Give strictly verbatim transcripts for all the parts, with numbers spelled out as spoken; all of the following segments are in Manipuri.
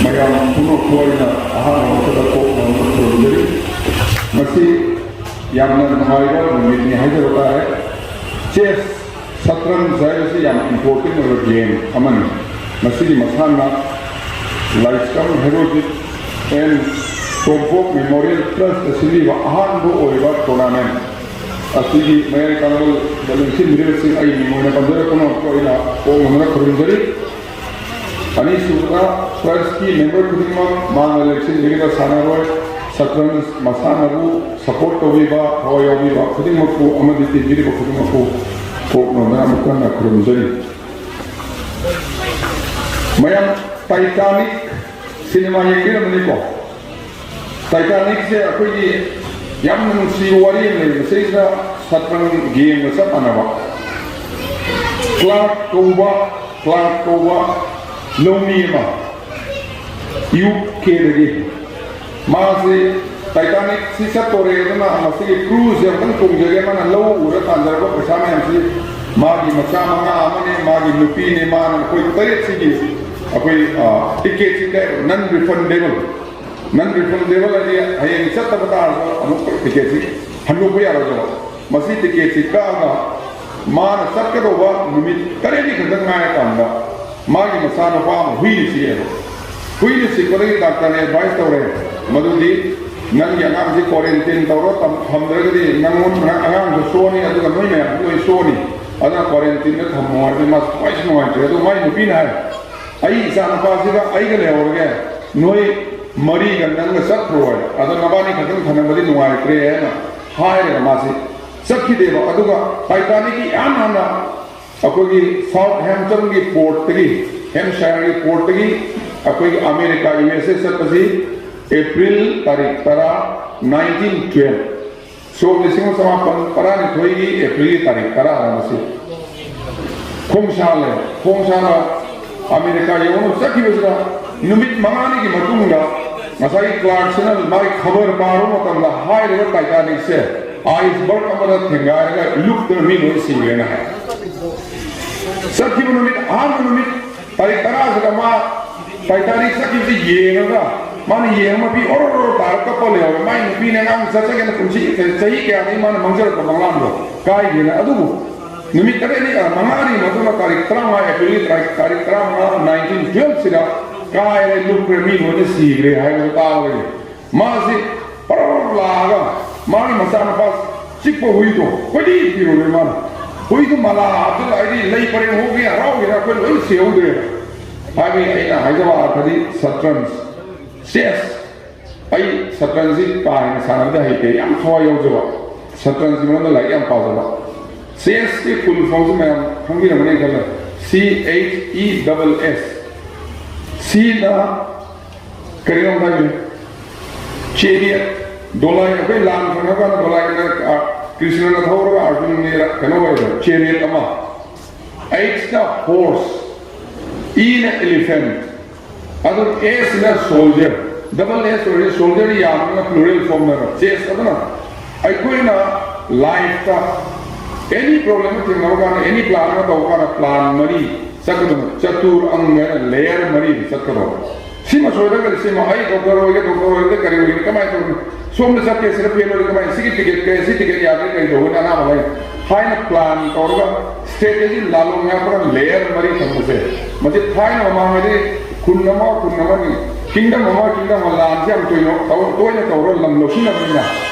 ꯃꯌꯥꯝ ꯄꯨꯝꯅꯃꯛꯄꯨ ꯑꯩꯅ ꯑꯍꯥꯟꯕ ꯃꯛꯇꯗ ꯀꯣꯛ ꯅꯧꯅ ꯈꯨꯔꯨꯝꯖꯔꯤ꯫ ꯃꯁꯤ ꯌꯥꯝꯅ ꯅꯨꯡꯉꯥꯏꯕ ꯅꯨꯃꯤꯠꯅꯤ ꯍꯥꯏꯖꯕ ꯇꯥꯔꯦ꯫ ꯆꯦꯁ, ꯁꯠꯇ꯭ꯔꯟꯖ ꯍꯥꯏꯕꯁꯤ ꯌꯥꯝ important ꯑꯣꯏꯕ game ꯑꯃꯅꯤ꯫ ꯃꯁꯤꯒꯤ ꯃꯁꯥꯟꯅ ꯂꯥꯏꯁ꯭ꯔꯝ Herojit and Tompok memorial trust ꯁꯤꯟꯕꯤꯕ ꯑꯍꯥꯟꯕ ꯑꯣꯏꯕ tournament ꯑꯁꯤꯒꯤ ꯃꯌꯥꯏ ꯀꯥꯡꯂꯣꯟꯗ ꯂꯦꯡꯁꯤꯟꯕꯤꯔꯤꯕꯁꯤꯡ ꯑꯩ ꯃꯤꯡ ꯑꯣꯏꯅ ꯄꯟꯖꯔꯛꯄꯅ ꯑꯩꯅ ꯀꯣꯛ ꯅꯧꯅ ꯈꯨꯔꯨꯝꯖꯔꯤ꯫ ꯑꯅꯤꯁꯨꯕꯗ, ꯇ꯭ꯔꯁꯀꯤ ꯃꯦꯝꯕꯔ ꯈꯨꯗꯤꯡꯃꯛ ꯃꯥꯡꯗ ꯂꯦꯡꯁꯤꯟꯕꯤꯔꯤꯕ ꯁꯥꯟꯅꯔꯣꯏ, ꯁꯠꯇ꯭ꯔꯟꯖ ꯃꯁꯥꯟꯅꯕꯨ support ꯇꯧꯕꯤꯕ, ꯊꯋꯥꯏ ꯌꯥꯎꯕꯤꯕ ꯈꯨꯗꯤꯡꯃꯛꯄꯨ ꯑꯃꯗꯤ ꯇꯤꯟꯕꯤꯔꯤꯕ ꯈꯨꯗꯤꯡꯃꯛꯄꯨ ꯀꯣꯛ ꯅꯧꯅ ꯑꯃꯨꯛ ꯍꯟꯅ ꯈꯨꯔꯨꯝꯖꯔꯤ꯫ ꯃꯌꯥꯝ Titanic ꯁꯤꯅꯦꯃꯥ ꯌꯦꯡꯕꯤꯔꯝꯃꯅꯤꯀꯣ? Titanicꯁꯦ ꯑꯩꯈꯣꯏꯒꯤ ꯌꯥꯝꯅ ꯅꯨꯡꯁꯤꯕ ꯋꯥꯔꯤ ꯑꯃ ꯂꯩ꯫ ꯃꯁꯤꯗꯩꯁꯤꯗ ꯁꯠꯇ꯭ꯔꯟꯖ gameꯒ ꯆꯞ ꯃꯥꯟꯅꯕ꯫ ꯀ꯭ꯂꯥꯔꯛ ꯀꯧꯕ, ꯀ꯭ꯂꯥꯔꯛ ꯀꯧꯕ ꯂꯧꯃꯤ ꯑꯃ ꯌꯨ ꯀꯦꯗꯒꯤ, ꯃꯥꯁꯤ Titanicꯁꯤ ꯆꯠꯇꯣꯔꯦ, ꯑꯗꯨꯅ ꯃꯁꯤꯒꯤ cruiseꯁꯦ ꯑꯃꯨꯛꯇꯪ ꯇꯣꯡꯖꯒꯦ꯫ ꯃꯥꯅ ꯂꯧ ꯎꯔ ꯇꯥꯟꯖꯔꯛꯄ ꯄꯩꯁꯥ ꯃꯌꯥꯝꯁꯤ ꯃꯥꯒꯤ ꯃꯆꯥ ꯃꯉꯥ ꯑꯃꯅꯦ, ꯃꯥꯒꯤ ꯅꯨꯄꯤꯅꯦ, ꯃꯥꯅ ꯑꯩꯈꯣꯏ ꯇꯔꯦꯠꯁꯤꯒꯤ ꯑꯩꯈꯣꯏ, ꯑ, ticketꯁꯤ ꯀꯛꯑꯦ, non refundable꯫ Non refundable ꯍꯥꯏꯗꯤ ꯍꯌꯦꯡ ꯆꯠꯇꯕ ꯇꯥꯔꯁꯨ ꯑꯃꯨꯛ ticketꯁꯤ ꯍꯟꯗꯣꯛꯄ ꯌꯥꯔꯣꯏꯗꯕ꯫ ꯃꯁꯤ ticketꯁꯤ ꯀꯛꯑꯒ ꯃꯥꯅ ꯆꯠꯀꯗꯧꯕ ꯅꯨꯃꯤꯠ ꯇꯔꯦꯠꯅꯤ ꯈꯛꯇꯪ ꯉꯥꯏꯔꯀꯥꯟꯗ ꯃꯥꯒꯤ ꯃꯆꯥꯅꯨꯄꯥ ꯑꯃ ꯍꯨꯏꯅ ꯆꯤꯛꯑꯦꯕ꯫ ꯍꯨꯏꯅ ꯆꯤꯛꯄꯗꯒꯤ doctorꯅ advice ꯇꯧꯔꯦ, ꯃꯗꯨꯗꯤ ꯅꯪꯒꯤ ꯑꯉꯥꯡꯁꯤ quarantine ꯇꯧꯔꯣ, ꯊꯝꯗ꯭ꯔꯒꯗꯤ ꯅꯪꯉꯣꯟ ꯑꯉꯥꯡꯁꯨ ꯁꯣꯛꯑꯅꯤ, ꯑꯗꯨꯒ ꯅꯣꯏ ꯃꯌꯥꯝꯁꯨ ꯂꯣꯏ ꯁꯣꯛꯑꯅꯤ, ꯑꯗꯨꯅ quarantineꯗ ꯊꯝꯃꯣ ꯍꯥꯏꯕꯗꯤ ꯃꯥꯁꯨ ꯊꯋꯥꯏꯁꯨ ꯅꯨꯡꯉꯥꯏꯇ꯭ꯔꯦ꯫ ꯑꯗꯨ ꯃꯥꯏ ꯅꯨꯄꯤꯅ ꯍꯥꯏ, "ꯑꯩ ꯏꯆꯥ ꯅꯨꯄꯥꯁꯤꯒ ꯑꯩꯒ ꯂꯩꯍꯧꯔꯒꯦ, ꯅꯣꯏ ꯃꯔꯤꯒ ꯅꯪꯒ ꯆꯠꯈ꯭ꯔꯣ ꯍꯥꯏ, ꯑꯗꯣ ꯅꯕꯥꯅꯤ ꯈꯛꯇꯪ ꯊꯝꯅꯕꯗꯤ ꯅꯨꯡꯉꯥꯏꯇ꯭ꯔꯦ" ꯍꯥꯏꯅ ꯍꯥꯏꯔꯒ ꯃꯥꯁꯤ ꯆꯠꯈꯤꯗꯦꯕ꯫ ꯑꯗꯨꯒ Titanicꯀꯤ ꯏꯍꯥꯟ ꯍꯥꯟꯅ ꯑꯩꯈꯣꯏꯒꯤ Southamptonꯒꯤ portꯇꯒꯤ, Hampshireꯒꯤ portꯇꯒꯤ ꯑꯩꯈꯣꯏꯒꯤ ꯑꯃꯦꯔꯤꯀꯥ, USA ꯆꯠꯄꯁꯤ April ꯇꯥꯔꯤꯛ ꯇꯔꯥ, nineteen twelve, ꯁꯣꯛ ꯂꯤꯁꯤꯡ ꯑꯃ ꯆꯃꯥꯄꯟ ꯇꯔꯥꯅꯤꯊꯣꯏꯒꯤ Aprilꯒꯤ ꯇꯥꯔꯤꯛ ꯇꯔꯥꯗ ꯃꯁꯤ ꯈꯣꯡꯁꯥꯜꯂꯦ꯫ ꯈꯣꯡꯁꯥꯟꯅ ꯑꯃꯦꯔꯤꯀꯥ ꯌꯧꯅꯕ ꯆꯠꯈꯤꯕꯁꯤꯗ ꯅꯨꯃꯤꯠ ꯃꯉꯥꯅꯤꯒꯤ ꯃꯇꯨꯡꯗ ꯉꯁꯥꯏꯒꯤ clerkꯁꯤꯅ ꯃꯥꯒꯤ ꯈꯕꯔ ꯄꯥꯔꯨꯕ ꯃꯇꯝꯗ ꯍꯥꯏꯔꯤꯕ Titanicꯁꯦ iceberg ꯑꯃꯗ ꯊꯦꯡꯒꯥꯏꯔꯒ ꯂꯨꯞꯇꯅ ꯃꯤ ꯂꯣꯏ ꯁꯤꯔꯦꯅ ꯍꯥꯏ꯫ ꯆꯠꯈꯤꯕ ꯅꯨꯃꯤꯠ, ꯑꯍꯥꯟꯕ ꯅꯨꯃꯤꯠ ꯇꯥꯔꯤꯛ ꯇꯔꯥꯁꯤꯗ ꯃꯥ ꯇꯥꯏꯇꯥꯅꯤꯛ ꯆꯠꯈꯤꯕꯁꯤ ꯌꯦꯡꯉꯒ ꯃꯥꯅ ꯌꯦꯡꯉ ꯃꯄꯤ ꯑꯣꯔꯣ ꯑꯣꯔꯣ ꯇꯥꯔ ꯀꯞꯄ ꯂꯩꯍꯧꯔꯦ꯫ ꯃꯥꯏ ꯅꯨꯄꯤꯅ ꯑꯉꯥꯡ ꯆꯠꯆꯒꯦꯅ ꯄꯨꯟꯁꯤ ꯆꯍꯤ ꯀꯌꯥꯗꯒꯤ ꯃꯥꯅ ꯃꯥꯡꯖꯔꯛꯄ ꯃꯪꯂꯥꯟꯗꯣ ꯀꯥꯏꯒꯦꯅ꯫ ꯑꯗꯨꯕꯨ ꯅꯨꯃꯤꯠ ꯇꯔꯦꯠꯅꯤ, ꯑ, ꯃꯉꯥꯅꯤ ꯃꯇꯨꯡꯗ ꯇꯥꯔꯤꯛ ꯇꯔꯥꯃꯉꯥ ꯑꯦꯄ꯭ꯔꯤꯜꯒꯤ ꯇꯥꯔꯤꯛ, ꯇꯥꯔꯤꯛ ꯇꯔꯥꯃꯉꯥ, ꯅꯥꯏꯟꯇꯤꯟ ꯇꯨꯌꯦꯜꯞꯁꯤꯗ ꯀꯥꯏꯔꯦ, ꯂꯨꯞꯈ꯭ꯔꯦ, ꯃꯤ ꯂꯣꯏꯅ ꯁꯤꯈ꯭ꯔꯦ ꯍꯥꯏꯕꯗꯨ ꯇꯥꯕꯗꯒꯤ ꯃꯥꯁꯤ ꯄꯔꯧ ꯂꯥꯛꯑꯒ ꯃꯥꯒꯤ ꯃꯆꯥꯅꯨꯄꯥ ꯆꯤꯛꯄ ꯍꯨꯏꯗꯣ ꯀꯣꯏꯊꯤ ꯊꯤꯔꯨꯔꯦ ꯃꯥꯅ꯫ ꯍꯨꯏꯗꯨ ꯃꯂꯥ ꯍꯥꯞꯆꯤꯜꯂꯛꯑꯗꯤ ꯂꯩ ꯄꯔꯦꯡ ꯍꯧꯒꯦ ꯍꯔꯥꯎꯒꯦꯅ ꯑꯩꯈꯣꯏ ꯂꯣꯏ ꯁꯤꯍꯧꯗ꯭ꯔꯦ꯫ ꯍꯥꯏꯕꯗꯤ ꯑꯩꯅ ꯍꯥꯏꯖꯕ ꯑꯥꯔꯊꯗꯤ ꯁꯠꯇ꯭ꯔꯟꯖ, ꯆꯦꯁ, ꯑꯩ ꯁꯠꯇ꯭ꯔꯟꯖꯁꯤ ꯀꯥ ꯍꯦꯟꯅ ꯁꯥꯟꯅꯕꯗ ꯍꯩꯇꯦ, ꯌꯥꯝ ꯊꯋꯥꯏ ꯌꯥꯎꯖꯕ, ꯁꯠꯇ꯭ꯔꯟꯖꯒꯤ ꯃꯔꯝꯗ ꯂꯥꯏꯔꯤꯛ ꯌꯥꯝ ꯄꯥꯖꯕ꯫ ꯆꯦꯁꯀꯤ ꯐꯨꯜ ꯐꯣꯝꯁꯤ ꯃꯌꯥꯝ ꯈꯪꯕꯤꯔꯝꯒꯅꯤ ꯈꯜꯂꯦ, ꯁꯤ ꯑꯩꯆ ꯏ ꯗꯕꯜ ꯑꯦꯁ꯫ ꯁꯤꯅ ꯀꯔꯤꯅꯣ ꯍꯥꯏꯕꯤꯌꯨ? ꯆꯦꯔꯤꯌꯠ, ꯗꯣꯂꯥꯏ, ꯑꯩꯈꯣꯏ ꯂꯥꯟ ꯊꯦꯡꯅꯕ ꯀꯥꯟꯗ ꯗꯣꯂꯥꯏꯅ, ꯑ, ꯀ꯭ꯔꯤꯁꯅꯅ ꯊꯧꯔꯒ ꯑꯥꯔꯖꯨꯟꯅ ꯀꯩꯅꯣ ꯑꯣꯏꯕ ꯆꯦꯔꯤꯌꯠ ꯑꯃ꯫ ꯑꯩꯆꯅ ꯍꯣꯔꯁ, ꯏꯅ ꯏꯂꯤꯐꯦꯟ, ꯑꯗꯨ ꯑꯦꯁꯅ ꯁꯣꯜꯖꯔ꯫ ꯗꯕꯜ ꯑꯦꯁ ꯑꯣꯏꯔꯗꯤ ꯁꯣꯜꯖꯔ ꯌꯥꯝꯕꯅ ꯄ꯭ꯂꯨꯔꯦꯜ ꯐꯣꯝꯅꯦꯕ꯫ ꯆꯦꯁ ꯑꯗꯨꯅ ꯑꯩꯈꯣꯏꯅ ꯂꯥꯏꯐꯇ ꯑꯦꯅꯤ ꯄ꯭ꯔꯣꯕ꯭ꯂꯦꯝ ꯑꯃ ꯊꯦꯡꯅꯕ ꯀꯥꯟꯗ, ꯑꯦꯅꯤ ꯄ꯭ꯂꯥꯟ ꯑꯃ ꯇꯧꯕ ꯀꯥꯟꯗ ꯄ꯭ꯂꯥꯟ ꯃꯔꯤ ꯆꯠꯀꯗꯕ, ꯆꯇꯨꯔ ꯑꯪꯒ ꯍꯥꯏꯅ ꯂꯦꯌꯔ ꯃꯔꯤꯗ ꯆꯠꯀꯗꯕ꯫ ꯁꯤꯃ ꯁꯣꯏꯔꯒꯗꯤ ꯁꯤꯃ, ꯑꯩ ꯗꯣꯛꯇꯔ ꯑꯣꯏꯒꯦ, ꯗꯣꯛꯇꯔ ꯑꯣꯏꯒꯦ, ꯀꯔꯤ ꯑꯣꯏꯒꯦ, ꯀꯃꯥꯏꯅ ꯇꯧꯅꯤ? ꯁꯣꯝꯗ ꯆꯠꯀꯦ, ꯁꯤꯗ ꯐꯦꯜ ꯑꯣꯏꯔꯦ, ꯀꯃꯥꯏꯅ? ꯁꯤꯒꯤ ꯇꯤꯀꯦꯠ ꯀꯛꯑꯦ, ꯁꯤ ꯇꯤꯀꯦꯠ ꯌꯥꯗ꯭ꯔꯦ, ꯀꯔꯤ ꯇꯧꯒꯅꯤ? ꯑꯅꯥꯕ ꯂꯩ ꯍꯥꯏꯅ ꯄ꯭ꯂꯥꯟ ꯇꯧꯔꯒ ꯁ꯭ꯇ꯭ꯔꯦꯇꯦꯖꯤ ꯂꯥꯜꯂꯣꯡ ꯌꯥꯄꯒ ꯂꯦꯌꯔ ꯃꯔꯤ ꯊꯝꯕꯁꯦ, ꯃꯁꯤ ꯊꯥꯏꯅ ꯃꯃꯥꯡꯉꯩꯗꯤ ꯈꯨꯟ ꯑꯃ ꯈꯨꯟ ꯑꯃꯅꯤ, ꯀꯤꯡꯗꯝ ꯑꯃ ꯀꯤꯡꯗꯝ ꯑꯃ ꯂꯥꯟꯁꯦ ꯌꯥꯝ ꯇꯣꯏꯅ ꯇꯧ-, ꯇꯣꯏꯅ ꯇꯧꯔꯒ ꯂꯝ ꯂꯧꯁꯤꯟꯅꯕꯅꯤꯅ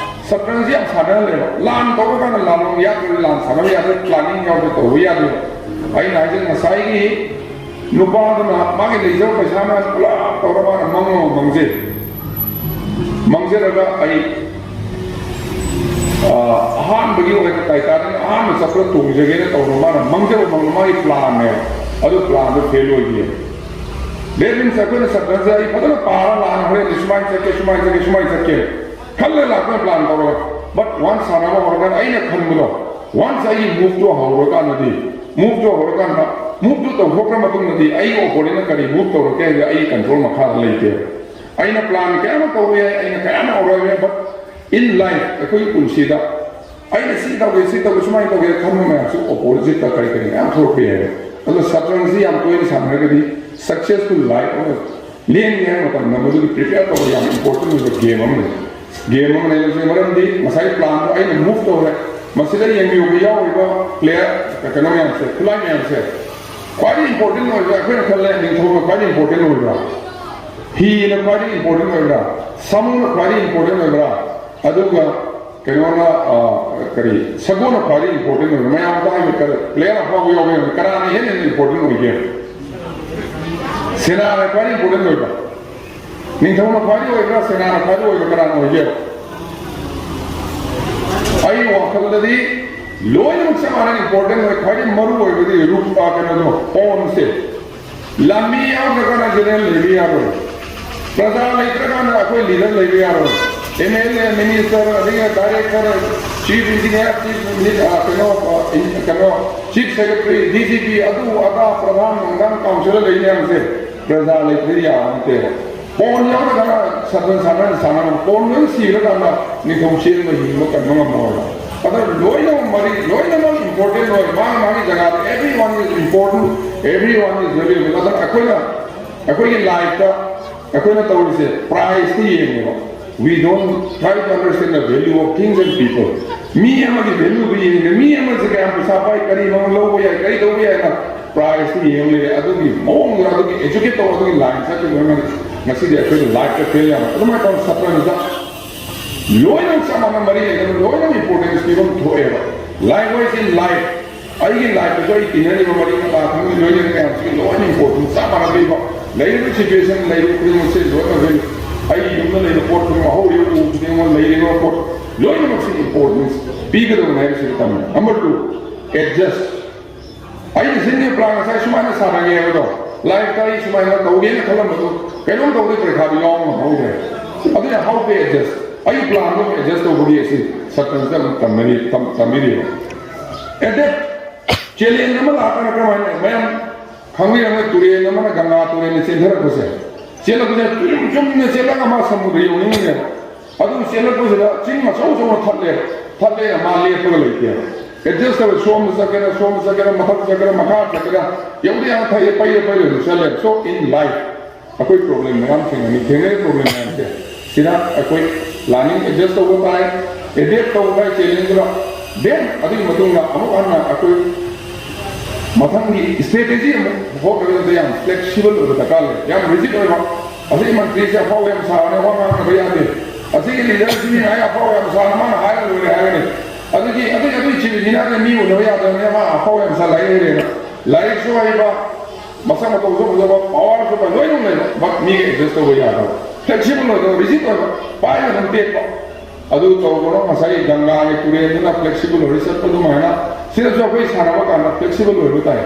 ꯁꯠꯇ꯭ꯔꯟꯖꯤ ꯌꯥꯝ ꯁꯥꯟꯅꯍꯜꯂꯦꯕ꯫ ꯂꯥꯟ ꯇꯧꯕ ꯀꯥꯟꯗ ꯂꯥꯜꯂꯣꯡ ꯌꯥꯠꯇ꯭ꯔꯗꯤ ꯂꯥꯟ ꯁꯥꯟꯅꯕ ꯌꯥꯗ꯭ꯔꯦ, ꯄ꯭ꯂꯥꯅꯤꯡ ꯌꯥꯎꯗ꯭ꯔꯦ ꯇꯧꯕ ꯌꯥꯗꯦꯕ꯫ ꯑꯩꯅ ꯍꯥꯏꯁꯦ ꯉꯁꯥꯏꯒꯤ ꯅꯨꯄꯥꯗꯨꯅ ꯃꯥꯒꯤ ꯂꯩꯖꯕ ꯄꯩꯁꯥ ꯃꯌꯥꯝ ꯄꯨꯂꯞ ꯇꯧꯔ ꯃꯥꯅ ꯃꯪ ꯑꯃ ꯃꯪꯖꯩ꯫ ꯃꯪꯖꯔꯒ ꯑꯩ, ꯑ, ꯑꯍꯥꯟꯕꯒꯤ ꯑꯣꯏꯅ ꯇꯥꯏꯇꯥꯅꯤꯛ ꯑꯍꯥꯟꯕ ꯆꯠꯄꯗ ꯇꯣꯡꯖꯒꯦꯅ ꯇꯧꯕ ꯃꯥꯅ ꯃꯪꯖꯕ ꯃꯪꯗꯣ ꯃꯥꯒꯤ ꯄ꯭ꯂꯥꯟꯅꯦꯕ꯫ ꯑꯗꯨ ꯄ꯭ꯂꯥꯟꯗꯣ ꯐꯦꯜ ꯑꯣꯏꯈꯤ꯫ That means ꯑꯩꯈꯣꯏꯅ ꯁꯠꯇ꯭ꯔꯟꯖꯤ ꯑꯩ ꯐꯖꯅ ꯄꯥꯔ ꯂꯥꯛꯑꯅꯤ, ꯍꯣꯔꯦꯟꯗꯤ ꯁꯨꯃꯥꯏꯅ ꯆꯠꯀꯦ, ꯁꯨꯃꯥꯏꯅ ꯆꯠꯀꯦ, ꯁꯨꯃꯥꯏꯅ ꯆꯠꯀꯦ ꯈꯜꯂ ꯂꯥꯛꯄꯅ ꯄ꯭ꯂꯥꯟ ꯇꯧꯔꯒ꯫ But once ꯁꯥꯟꯅꯕ ꯍꯧꯔꯀꯥꯟꯗ ꯑꯩꯅ ꯈꯟꯕꯗꯣ, once ꯑꯩꯒꯤ ꯃꯨꯚꯇꯣ ꯍꯧꯔꯀꯥꯟꯗꯗꯤ, ꯃꯨꯚꯇꯣ ꯍꯧꯔꯀꯥꯟꯗ, ꯃꯨꯚꯇꯨ ꯇꯧꯊꯣꯛꯈ꯭ꯔ ꯃꯇꯨꯡꯗꯗꯤ ꯑꯩꯒꯤ ꯑꯣꯄꯣꯅꯦꯟꯠꯅ ꯀꯔꯤ ꯃꯨꯚ ꯇꯧꯔꯛꯀꯦ ꯍꯥꯏꯕꯗꯤ ꯑꯩꯒꯤ ꯀꯟꯇ꯭ꯔꯣꯜ ꯃꯈꯥꯗ ꯂꯩꯇꯦ꯫ ꯑꯩꯅ ꯄ꯭ꯂꯥꯟ ꯀꯌꯥ ꯑꯃ ꯇꯧꯕ ꯌꯥꯏ, ꯑꯩꯅ ꯀꯌꯥ ꯑꯃ ꯍꯧꯔꯛꯑꯕ ꯌꯥꯏ, but in life, ꯑꯩꯈꯣꯏꯒꯤ ꯄꯨꯟꯁꯤꯗ ꯑꯩꯅ ꯁꯤ ꯇꯧꯒꯦ, ꯁꯤ ꯇꯧꯒꯦ, ꯁꯨꯃꯥꯏꯅ ꯇꯧꯒꯦ ꯈꯟꯕ ꯃꯌꯥꯝꯁꯨ ꯑꯣꯄꯣꯖꯤꯠꯇ ꯀꯔꯤ ꯀꯔꯤ ꯃꯌꯥꯝ ꯊꯣꯛꯂꯛꯄ ꯌꯥꯏ꯫ ꯑꯗꯣ ꯁꯠꯇ꯭ꯔꯟꯖꯤ ꯌꯥꯝ ꯇꯣꯏꯅ ꯁꯥꯟꯅꯔꯒꯗꯤ successful life ꯑꯃ ꯂꯦꯟꯒꯦ ꯍꯥꯏꯕ ꯃꯇꯝꯗ ꯃꯗꯨꯒꯤ ꯄ꯭ꯔꯤꯄꯦꯌꯔ ꯇꯧꯕ ꯌꯥꯝ ꯏꯝꯄꯣꯔꯇꯦꯟ ꯑꯣꯏꯕ ꯒꯦꯝ ꯑꯃꯅꯤ꯫ ꯒꯦꯝ ꯑꯃ ꯂꯩꯕꯁꯦ ꯃꯔꯝꯗꯤ ꯉꯁꯥꯏ ꯄ꯭ꯂꯥꯟꯗꯣ ꯑꯩꯅ ꯃꯨꯚ ꯇꯧꯔꯦ꯫ ꯃꯁꯤꯗ ꯌꯦꯡꯕꯤꯌꯨꯕ ꯌꯥꯎꯔꯤꯕ ꯄ꯭ꯂꯦꯌꯔ ꯀꯩꯅꯣ ꯃꯌꯥꯝꯁꯦ, ꯈꯨꯠꯂꯥꯏ ꯃꯌꯥꯝꯁꯦ ꯈ꯭ꯋꯥꯏꯗꯒꯤ ꯏꯝꯄꯣꯔꯇꯦꯟ ꯑꯣꯏꯕ ꯑꯩꯈꯣꯏꯅ ꯈꯜꯂꯦ ꯅꯤꯡꯊꯧꯅ ꯈ꯭ꯋꯥꯏꯗꯒꯤ ꯏꯝꯄꯣꯔꯇꯦꯟ ꯑꯣꯏꯕ꯭ꯔꯥ, ꯍꯤꯅ ꯈ꯭ꯋꯥꯏꯗꯒꯤ ꯏꯝꯄꯣꯔꯇꯦꯟ ꯑꯣꯏꯕ꯭ꯔꯥ, ꯁꯥꯃꯨꯅ ꯈ꯭ꯋꯥꯏꯗꯒꯤ ꯏꯝꯄꯣꯔꯇꯦꯟ ꯑꯣꯏꯕ꯭ꯔꯥ, ꯑꯗꯨꯒ ꯀꯩꯅꯣꯅ ꯀꯔꯤ ꯁꯒꯣꯜꯅ ꯈ꯭ꯋꯥꯏꯗꯒꯤ ꯏꯝꯄꯣꯔꯇꯦꯟ ꯑꯣꯏꯕ꯭ꯔꯥ? ꯃꯌꯥꯝꯗ ꯍꯥꯏꯕ ꯀꯔꯤ ꯄ꯭ꯂꯦꯌꯔ ꯑꯐꯥꯎꯕ ꯌꯥꯎꯕ ꯌꯥꯎꯕ ꯀꯅꯥꯅ ꯍꯦꯟꯅ ꯏꯝꯄꯣꯔꯇꯦꯟ ꯑꯣꯏꯒꯦ? ꯁꯦꯅꯥꯅ ꯈ꯭ꯋꯥꯏꯗꯒꯤ ꯏꯝꯄꯣꯔꯇꯦꯟ ꯑꯣꯏꯕ꯭ꯔꯥ? ꯅꯤꯡꯊꯧꯅ ꯈ꯭ꯋꯥꯏꯗꯒꯤ ꯑꯣꯏꯕ꯭ꯔꯥ? ꯁꯦꯅꯥꯅ ꯈ꯭ꯋꯥꯏꯗꯒꯤ ꯑꯣꯏꯕ ꯀꯅꯥꯅ ꯑꯣꯏꯒꯦ? ꯑꯩ ꯋꯥꯈꯜꯗꯗꯤ ꯂꯣꯏꯅꯃꯛ ꯆꯞ ꯃꯥꯟꯅꯅ ꯏꯝꯄꯣꯔꯇꯦꯟ ꯑꯣꯏ꯫ ꯈ꯭ꯋꯥꯏꯗꯒꯤ ꯃꯔꯨ ꯑꯣꯏꯕꯗꯤ ꯔꯨꯞ ꯀꯩꯅꯣꯗꯣ, ꯄꯣꯟꯁꯦ꯫ ꯂꯥꯟꯃꯤ ꯌꯥꯎꯗ꯭ꯔꯒꯅ ꯖꯦꯅꯔꯦꯜ ꯂꯩꯕ ꯌꯥꯔꯣꯏ꯫ ꯄ꯭ꯔꯖꯥ ꯂꯩꯇ꯭ꯔꯀꯥꯟꯗ ꯑꯩꯈꯣꯏ ꯂꯤꯗꯔ ꯂꯩꯕ ꯌꯥꯔꯣꯏ꯫ ꯑꯦꯝ ꯑꯦꯜ ꯑꯦ, ꯃꯤꯅꯤꯁꯇꯔ, ꯑꯗꯒꯤ ꯗꯥꯏꯔꯦꯛꯇꯔ, ꯆꯤꯐ ꯏꯟꯖꯤꯅꯤꯌꯥꯔ, ꯆꯤꯐ ꯃꯤꯅꯤ-, ꯑ, ꯀꯩꯅꯣ, ꯑ, ꯏꯟ-, ꯀꯩꯅꯣ, chief secretary, D G P, ꯑꯗꯨ ꯑꯗꯥ, ꯄ꯭ꯔꯙꯥꯟ ꯅꯨꯡꯙꯥꯟ ꯀꯥꯎꯟꯁꯤꯜꯗ ꯂꯩ ꯃꯌꯥꯝꯁꯦ ꯄ꯭ꯔꯖꯥ ꯂꯩꯇ꯭ꯔꯗꯤ ꯌꯥꯕ ꯅꯠꯇꯦꯕ꯫ ꯄꯣꯟ ꯌꯥꯎꯔꯒ ꯁꯥꯗꯟ ꯁꯥꯟꯅ ꯁꯥꯟꯅꯕ, ꯄꯣꯟ ꯂꯣꯏ ꯁꯤꯈ꯭ꯔꯀꯥꯟꯗ ꯅꯤꯡꯊꯧ ꯆꯦꯟꯕ ꯍꯤꯡꯕ ꯀꯟꯕ ꯉꯝꯃꯣꯏꯕ꯫ ꯑꯗ ꯂꯣꯏꯅꯃꯛ ꯃꯔꯤ, ꯂꯣꯏꯅꯃꯛ ꯏꯝꯄꯣꯔꯇꯦꯟ ꯑꯣꯏ꯫ ꯃꯥꯒꯤ ꯃꯥꯒꯤ ꯖꯒꯥꯗ everyone is important, everyone is valuable꯫ ꯑꯗ ꯑꯩꯈꯣꯏꯅ, ꯑꯩꯈꯣꯏꯒꯤ ꯂꯥꯏꯐꯇ ꯑꯩꯈꯣꯏꯅ ꯇꯧꯔꯤꯁꯦ ꯄ꯭ꯔꯥꯏꯖꯇ ꯌꯦꯡꯉꯦꯕ꯫ We don't try to understand the value of things and people. ꯃꯤ ꯑꯃꯒꯤ ꯚꯦꯂꯨꯗꯨ ꯌꯦꯡꯗꯦ꯫ ꯃꯤ ꯑꯃꯁꯦ ꯀꯌꯥꯝ ꯄꯩꯁꯥ ꯄꯥꯏ, ꯀꯔꯤ ꯃꯑꯣꯡ ꯂꯧꯕ ꯌꯥꯏ, ꯀꯔꯤ ꯇꯧꯕ ꯌꯥꯏꯅ ꯄ꯭ꯔꯥꯏꯖꯇ ꯌꯦꯡ ꯂꯩꯔꯦ꯫ ꯑꯗꯨꯒꯤ ꯃꯑꯣꯡꯗ, ꯑꯗꯨꯒꯤ ꯑꯦꯖꯨꯀꯦꯠ ꯇꯧꯕ, ꯑꯗꯨꯒꯤ ꯂꯥꯏꯟ ꯆꯠꯈꯤꯕ ꯑꯃꯅꯤ꯫ ꯉꯁꯤꯗꯤ ꯑꯩꯈꯣꯏꯅ ꯂꯥꯏꯐꯇ ꯐꯦꯜ ꯌꯥꯝꯕ꯫ ꯑꯗꯨꯃꯥꯏꯅ ꯇꯧꯅ ꯁꯥꯇ꯭ꯔꯅꯤꯗ ꯂꯣꯏꯅꯃꯛ ꯆꯞ ꯃꯥꯟꯅ ꯃꯔꯤ ꯂꯩꯅꯕ, ꯂꯣꯏꯅꯃꯛ ꯏꯝꯄꯣꯔꯇꯦꯟꯁ ꯄꯤꯕ ꯑꯃ ꯊꯣꯛꯑꯦꯕ꯫ Likewise in life, ꯑꯩꯒꯤ ꯂꯥꯏꯐꯇꯁꯨ ꯑꯩ ꯇꯤꯟꯅꯔꯤꯕ ꯃꯔꯤ ꯃꯇꯥ ꯈꯪꯗꯦ, ꯂꯣꯏꯅꯔꯤꯕ ꯃꯌꯥꯝꯁꯤꯒꯤ ꯂꯣꯏꯅ ꯏꯝꯄꯣꯔꯇꯦꯟꯁ ꯆꯞ ꯃꯥꯟꯅ ꯄꯤꯕ꯫ ꯂꯩꯔꯤꯕ ꯁꯤꯆꯨꯋꯦꯁꯟ, ꯂꯩꯔꯤꯕ ꯈꯨꯗꯤꯡꯃꯛꯁꯦ ꯂꯣꯏꯅ ꯚꯦꯂꯨ꯫ ꯑꯩꯒꯤ ꯌꯨꯝꯗ ꯂꯩꯕ ꯄꯣꯠ ꯈꯨꯗꯤꯡꯃꯛ, ꯍꯧꯔꯤꯕ ꯎ ꯈꯨꯗꯤꯡꯃꯛ, ꯂꯩꯔꯤꯕ ꯄꯣꯠ ꯂꯣꯏꯅꯃꯛꯁꯤ ꯏꯝꯄꯣꯔꯇꯦꯟꯁ ꯄꯤꯒꯗꯕꯅꯤ ꯍꯥꯏꯕꯁꯤ ꯇꯝꯃꯤ꯫ Number two, adjust꯫ ꯑꯩꯅ ꯁꯤꯟꯈꯤꯕ ꯄ꯭ꯂꯥꯟ ꯉꯁꯥꯏ ꯁꯨꯃꯥꯏꯅ ꯁꯥꯟꯅꯒꯦ ꯍꯥꯏꯕꯗꯣ, ꯂꯥꯏꯐꯇ ꯑꯩ ꯁꯨꯃꯥꯏꯅ ꯇꯧꯒꯦꯅ ꯈꯜꯂꯝꯕꯗꯨ ꯀꯩꯅꯣꯝ ꯇꯧꯕꯒꯤ ꯄꯔꯤꯈꯥꯗꯨ ꯌꯥꯎꯕ ꯉꯝꯍꯧꯗ꯭ꯔꯦ꯫ ꯑꯗꯨꯅ how to adjust, ꯑꯩ ꯄ꯭ꯂꯥꯟꯗꯣ ꯑꯦꯗꯖꯁ ꯇꯧꯕꯒꯤ ꯑꯁꯤ ꯁꯇ꯭ꯔꯁꯤꯗ ꯑꯃꯨꯛ ꯇꯝꯅꯔꯤ-, ꯇꯝ-, ꯇꯝꯕꯤꯔꯤꯕ꯫ ꯑꯦꯗꯦꯞ ꯆꯦꯂꯦꯟꯖ ꯑꯃ ꯂꯥꯛꯇꯅ ꯀꯃꯥꯏꯅ, ꯃꯌꯥꯝ ꯈꯪꯕꯤꯔꯝꯒꯅꯤ, ꯇꯨꯔꯦꯜ ꯑꯃꯅ, ꯒꯪꯒꯥ ꯇꯨꯔꯦꯜꯅ ꯆꯦꯟꯊꯔꯛꯄꯁꯦ, ꯆꯦꯜꯂꯛꯄꯁꯦ ꯆꯨꯝ ꯆꯨꯝꯅ ꯆꯦꯜꯂꯒ ꯃꯥ ꯁꯃꯨꯗ꯭ꯔ ꯌꯧꯅꯤꯡꯉꯤꯅꯦꯕ꯫ ꯑꯗꯨ ꯆꯦꯜꯂꯛꯄꯁꯤꯗ ꯆꯤꯡ ꯑꯆꯧ ꯑꯆꯧꯕ ꯊꯠꯂꯦ, ꯊꯠꯂꯦꯅ ꯃꯥ ꯂꯦꯞꯄꯒ ꯂꯩꯇꯦꯕ꯫ ꯑꯦꯗꯖꯁ ꯇꯧꯔꯦ, ꯁꯣꯝꯗ ꯆꯠꯀꯦꯔꯥ, ꯁꯣꯝꯗ ꯆꯠꯀꯦꯔꯥ, ꯃꯊꯛ ꯆꯠꯀꯦꯔꯥ, ꯃꯈꯥ ꯆꯠꯀꯦꯔꯥ, ꯌꯧꯗ ꯌꯥꯝ ꯊꯛꯑꯦ, ꯄꯩꯔ ꯄꯩꯔ ꯑꯗꯨꯝ ꯆꯠꯂꯦ꯫ So in life, ꯑꯩꯈꯣꯏ ꯄ꯭ꯔꯣꯕ꯭ꯂꯦꯝ ꯃꯌꯥꯝ ꯊꯦꯡꯅꯅꯤ꯫ ꯊꯦꯡꯅꯔꯤꯕ ꯄ꯭ꯔꯣꯕ꯭ꯂꯦꯝ ꯃꯌꯥꯝꯁꯦ ꯁꯤꯗ ꯑꯩꯈꯣꯏ ꯂꯥꯟꯅꯤꯡ ꯑꯦꯗꯖꯁ ꯇꯧꯕ ꯇꯥꯏ, ꯑꯦꯗꯦꯞ ꯇꯧꯕ ꯇꯥꯏ, ꯆꯦꯂꯦꯟꯖꯇꯨꯗ꯫ ꯗꯦꯟ ꯑꯗꯨꯒꯤ ꯃꯇꯨꯡꯗ ꯑꯃꯨꯛ ꯍꯟꯅ ꯑꯩꯈꯣꯏ ꯃꯊꯪꯒꯤ ꯁ꯭ꯇ꯭ꯔꯦꯇꯦꯖꯤ ꯑꯃꯨꯛ ꯍꯣꯠꯅꯕꯗ ꯌꯥꯝ ꯐ꯭ꯂꯦꯛꯁꯤꯕꯜ ꯑꯣꯏꯕ ꯗꯔꯀꯥꯔ ꯂꯩ꯫ ꯌꯥꯝ ꯔꯤꯖꯤꯠ ꯑꯣꯏꯕ, ꯑꯁꯤꯒꯤ ꯃꯟꯇ꯭ꯔꯤꯁꯦ ꯑꯐꯥꯎꯕ ꯌꯥꯝ ꯁꯥꯕꯅꯦ, ꯋꯥ ꯉꯥꯡꯅꯕ ꯌꯥꯗꯦ, ꯑꯁꯤꯒꯤ ꯂꯤꯗꯔꯁꯤꯅꯤ ꯍꯥꯏ ꯑꯐꯥꯎꯕ ꯌꯥꯝ ꯁꯥꯅ ꯃꯥꯅ ꯍꯥꯏꯔ ꯂꯣꯏꯔꯦ ꯍꯥꯏꯒꯅꯤ꯫ ꯑꯗꯨꯒꯤ ꯑꯗꯨꯒꯤ ꯑꯗꯨꯒꯤ ꯆꯤꯕꯤꯁꯤꯅ ꯃꯤ ꯎꯅꯕ ꯌꯥꯗꯕꯅꯤꯅ ꯃꯥ ꯑꯐꯥꯎꯕ ꯌꯥꯝ ꯁꯥ ꯂꯥꯏꯔꯤꯛ ꯍꯩꯔꯦꯅ꯫ ꯂꯥꯏꯔꯤꯛꯁꯨ ꯍꯩꯕ, ꯃꯁꯛ ꯃꯇꯧꯁꯨ ꯐꯖꯕ, ꯄꯋꯥꯔꯁꯨ ꯐꯖꯕ, ꯂꯣꯏꯅꯃꯛ ꯂꯩꯕ, ꯕꯠ ꯃꯤꯒ ꯑꯦꯗꯖꯁ ꯇꯧꯕ ꯌꯥꯗꯕ, ꯐ꯭ꯂꯦꯛꯁꯤꯕꯜ ꯑꯣꯏꯗꯕ, ꯔꯤꯖꯤꯠ ꯑꯣꯏꯕ, ꯄꯥꯏꯕ ꯑꯗꯨꯝ ꯇꯦꯛꯄ꯫ ꯑꯗꯨ ꯇꯧꯕꯅꯣ ꯉꯁꯥꯏ ꯒꯪꯒꯥꯒꯤ ꯇꯨꯔꯦꯜꯗꯨꯅ ꯐ꯭ꯂꯦꯛꯁꯤꯕꯜ ꯑꯣꯏꯔ ꯆꯠꯄ ꯑꯗꯨꯃꯥꯏꯅ ꯁꯤꯗꯁꯨ ꯑꯩꯈꯣꯏ ꯁꯥꯟꯅꯕ ꯀꯥꯟꯗ ꯐ꯭ꯂꯦꯛꯁꯤꯕꯜ ꯑꯣꯏꯕ ꯇꯥꯏ꯫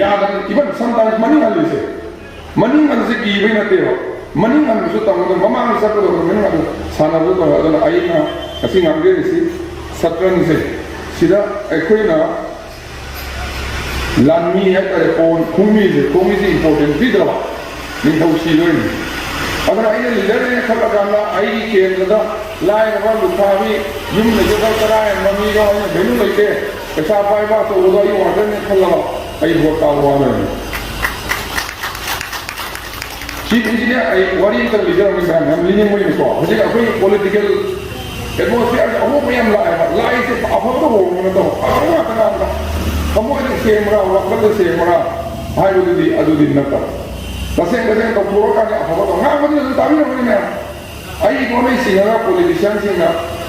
ꯌꯥꯗꯅ ꯏꯚꯟ ꯁꯝꯇꯥꯏꯝꯁ ꯃꯅꯤꯡ ꯍꯜꯂꯤꯁꯦ, ꯃꯅꯤꯡ ꯍꯟꯕꯁꯦ ꯀꯤꯕꯩ ꯅꯠꯇꯦꯕ, ꯃꯅꯤꯡ ꯍꯟꯕꯁꯨ ꯇꯝꯒꯗꯕ, ꯃꯃꯥꯡꯗ ꯆꯠꯀꯗꯕ ꯃꯅꯤꯡ ꯍꯟꯕ ꯁꯥꯟꯅꯕꯗ ꯇꯧꯋꯦ꯫ ꯑꯗꯨꯅ ꯑꯩꯅ ꯉꯁꯤ ꯉꯥꯡꯖꯔꯤꯁꯤ ꯁꯇ꯭ꯔꯪꯁꯦ ꯁꯤꯗ ꯑꯩꯈꯣꯏꯅ ꯂꯥꯟꯃꯤ ꯍꯥꯏꯇꯥꯔꯦ, ꯄꯣꯟ ꯈꯣꯡꯃꯤꯁꯦ, ꯈꯣꯡꯃꯤꯁꯦ ꯏꯝꯄꯣꯔꯇꯦꯟ ꯄꯤꯗ꯭ꯔꯕ ꯅꯤꯡꯊꯧ ꯁꯤꯗꯣꯏꯅꯤ꯫ ꯑꯗꯨꯅ ꯑꯩꯅ ꯂꯤꯗꯔꯅꯦꯅ ꯈꯜꯂꯀꯥꯟꯗ ꯑꯩꯒꯤ ꯀꯦꯟꯗ꯭ꯔꯗ ꯂꯥꯏꯔꯕ, ꯂꯨꯈ꯭ꯔꯥꯕꯤ, ꯌꯨꯝ ꯂꯩꯖꯗꯕ ꯆꯔꯥ ꯍꯦꯟꯕ ꯃꯤꯗꯣ ꯑꯩꯅ ꯚꯦꯂꯨ ꯂꯩꯇꯦ, ꯄꯩꯁꯥ ꯄꯥꯏꯕ ꯑꯆꯧꯕꯗꯣ ꯑꯩ ꯑꯣꯔꯗꯔꯅꯦ ꯈꯜꯂꯕ ꯑꯩ ꯚꯣꯠ ꯀꯥꯕ ꯋꯥꯗꯣꯏꯅꯤ꯫ ꯆꯤꯐ ꯏꯟꯖꯤꯅꯤꯌꯔ, ꯑꯩ ꯋꯥꯔꯤ ꯑꯝꯇꯪ ꯂꯤꯖꯔꯝꯒꯦ ꯃꯌꯥꯝ, ꯌꯥꯝ ꯂꯤꯅꯤꯡꯕꯒꯤꯅꯤꯀꯣ꯫ ꯍꯧꯖꯤꯛ ꯑꯩꯈꯣꯏ ꯄꯣꯂꯤꯇꯤꯀꯦꯜ ꯑꯦꯠꯃꯣꯁꯐꯤꯌꯔꯁꯦ ꯑꯍꯣꯡꯕ ꯌꯥꯝ ꯂꯥꯛꯑꯦꯕ꯫ ꯂꯥꯛꯏꯁꯦ ꯑꯐꯕꯗ ꯍꯣꯡꯕ ꯅꯠꯇꯕ, ꯑꯐꯕ ꯉꯥꯛꯇ ꯉꯥꯡꯕ꯫ ꯊꯃꯣꯏꯗ ꯁꯦꯡꯕ꯭ꯔꯥ, ꯋꯥꯈꯜꯗ ꯁꯦꯡꯕ꯭ꯔꯥ ꯍꯥꯏꯕꯗꯨꯗꯤ ꯑꯗꯨꯗꯤ ꯅꯠꯇꯕ꯫ ꯇꯁꯦꯡ ꯇꯁꯦꯡ ꯇꯧꯊꯣꯔꯛꯀꯥꯟꯗ ꯑꯐꯕꯗꯣ ꯉꯥꯡꯕꯗꯨꯗ ꯑꯗꯨꯝ ꯇꯥꯕꯤꯔꯝꯒꯅꯤ ꯃꯌꯥꯝ꯫ ꯑꯩ ꯂꯣꯟꯅ ꯁꯤꯡꯉꯒ ꯄꯣꯂꯤꯇꯤꯁꯤꯌꯥꯟꯁꯤꯡꯅ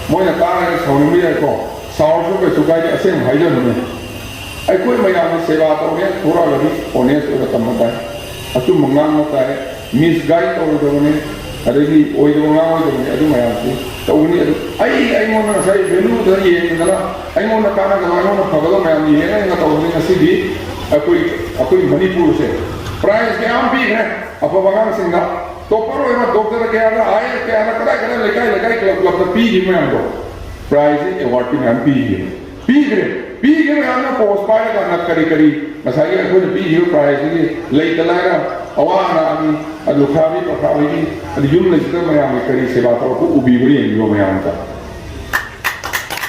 ꯃꯣꯏꯅ ꯇꯥꯔꯒ ꯁꯥꯎꯅꯤꯡꯕ ꯌꯥꯏꯀꯣ꯫ ꯁꯥꯎꯔꯁꯨ ꯀꯩꯁꯨ ꯀꯥꯏꯗꯦ, ꯑꯁꯦꯡꯕ ꯍꯥꯏꯖꯕꯅꯤ꯫ ꯑꯩꯈꯣꯏ ꯃꯌꯥꯝꯅ ꯁꯦꯕꯥ ꯇꯧꯒꯦ ꯊꯣꯔꯛꯑꯒꯗꯤ ꯑꯣꯅꯦꯁ ꯑꯣꯏꯕ ꯇꯝꯕ ꯇꯥꯏ, ꯑꯆꯨꯝꯕ ꯉꯥꯡꯕ ꯇꯥꯏ, ꯃꯤꯁꯒꯥꯏꯗ ꯇꯧꯔꯣꯏꯗꯕꯅꯤ, ꯑꯗꯒꯤ ꯑꯣꯏꯗꯕ ꯉꯥꯡꯉꯣꯏꯗꯕꯅꯤ, ꯑꯗꯨ ꯃꯌꯥꯝꯁꯤ ꯇꯧꯒꯅꯤ꯫ ꯑꯗꯨ ꯑꯩ ꯑꯩꯉꯣꯟꯗ ꯉꯁꯥꯏ ꯚꯦꯂꯨꯗ ꯌꯦꯡꯗꯅ ꯑꯩꯉꯣꯟꯗ ꯀꯥꯟꯅꯒꯗꯕ, ꯑꯩꯉꯣꯟꯗ ꯐꯒꯗꯕ ꯃꯌꯥꯝ ꯌꯦꯡꯉꯒ ꯇꯧꯕꯅꯤ꯫ ꯉꯁꯤꯗꯤ ꯑꯩꯈꯣꯏ ꯑꯩꯈꯣꯏ ꯃꯅꯤꯄꯨꯔꯁꯦ ꯄ꯭ꯔꯥꯏꯖ ꯃꯌꯥꯝ ꯄꯤꯈ꯭ꯔꯦ ꯑꯐꯕ ꯑꯉꯥꯡꯁꯤꯡꯗ꯫ ꯇꯣꯞꯄꯔ ꯑꯣꯏꯕ ꯗꯣꯛꯇꯔ ꯀꯌꯥꯗ, ꯑꯥꯏ ꯑꯦꯁ ꯀꯌꯥꯗ, ꯀꯗꯥꯏ ꯀꯗꯥꯏ ꯂꯩꯀꯥꯏ ꯂꯩꯀꯥꯏ ꯀ꯭ꯂꯕ ꯀ꯭ꯂꯕꯇ ꯄꯤꯈꯤꯕ ꯃꯌꯥꯝꯗꯣ ꯄ꯭ꯔꯥꯏꯖꯁꯤ, ꯑꯦꯋꯥꯔꯗꯇꯤ ꯃꯌꯥꯝ ꯄꯤꯈꯤꯕ ꯄꯤꯈ꯭ꯔꯦ꯫ ꯄꯤꯈꯤꯕ ꯃꯌꯥꯝꯅ ꯄꯣꯁ ꯄꯥꯏꯔꯀꯥꯟꯗ ꯀꯔꯤ ꯀꯔꯤ ꯉꯁꯥꯏꯒꯤ ꯑꯩꯈꯣꯏꯅ ꯄꯤꯈꯤꯕ ꯄ꯭ꯔꯥꯏꯖꯁꯤꯒꯤ ꯂꯩꯇ ꯂꯥꯏꯔ ꯑꯋꯥ ꯑꯅꯥꯒꯤ, ꯑꯗꯨ ꯈꯥꯕꯤ ꯄꯈꯥꯕꯤꯒꯤ, ꯑꯗꯨ ꯌꯨꯝ ꯂꯩꯁꯤꯗ ꯃꯌꯥꯝꯒꯤ ꯀꯔꯤ ꯁꯦꯕꯥ ꯇꯧꯔꯛꯄ ꯎꯕꯤꯕ꯭ꯔꯥ ꯌꯦꯡꯕꯤꯌꯣ ꯃꯌꯥꯝꯗ꯫